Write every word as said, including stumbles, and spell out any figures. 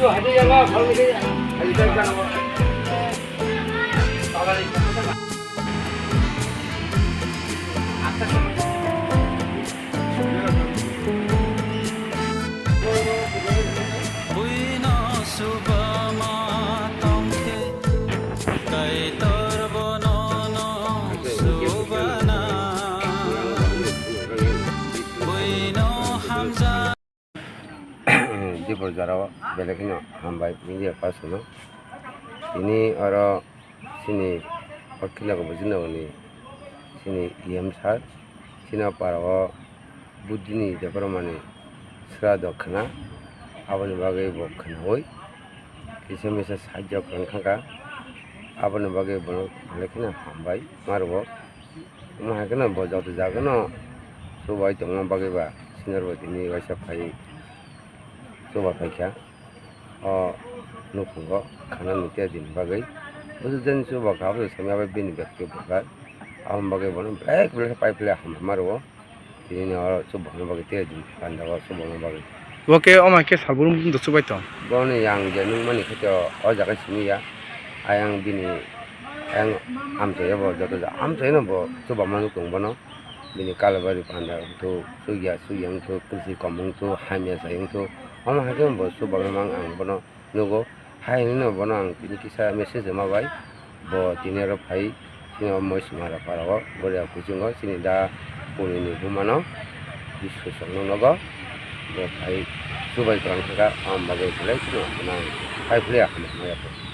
Buino subama tongkhe, Kaitor bono no subana. Buino hamja. Dipor jorao belai kheno hambai media person no. Tini oro chini o Khilnogor Bujinogor ni chini E M sir, chini o para o Buddhini Debbarmani srado khna, aboni bagwi bo khnaui kisa misa sahajyo khlai kha kha, aboni bagwi bono belai kheno hambai ma rwo. Omo hai kheno bo joto jagano chubai tongma bagwi ba senior bai tini waisa phai chuba phaikha. O nukhungo khana nukya dini bagwi. Busu jani chuba kha, busu samya bai bini bag twi bwkha. Aboni bagwi bono belai belai khe pai phle hambai ma rwo. Tini ni oro chuba hwnna bagwi tei dini panda o chuba hwnna bagwi. Bo khe omo hai khe salbrum do chubai tong. Bono yang je nukmani khe to o jaga simi ya. Ayang bini, ayang amchai bo joto ja amchai no bo chuba ma nuk tong bono. Bini kalabari panda wngthok, chukya chukya wngthok, kwchwi kom wngthok, hamya chai wngthok, omo hai khe bo chuba ma mang ang bono nugo. Hai hwnwi no bono ang tini kisa message rwma bai, bo tini oro phai, chini o Moisumara para o, Goria kuchungo, chini da Puni ni buma no Biswasong no nogo, bo phai chubai tong kha kha, ang bagwi belai kheno bono ang phai phle ya hamya.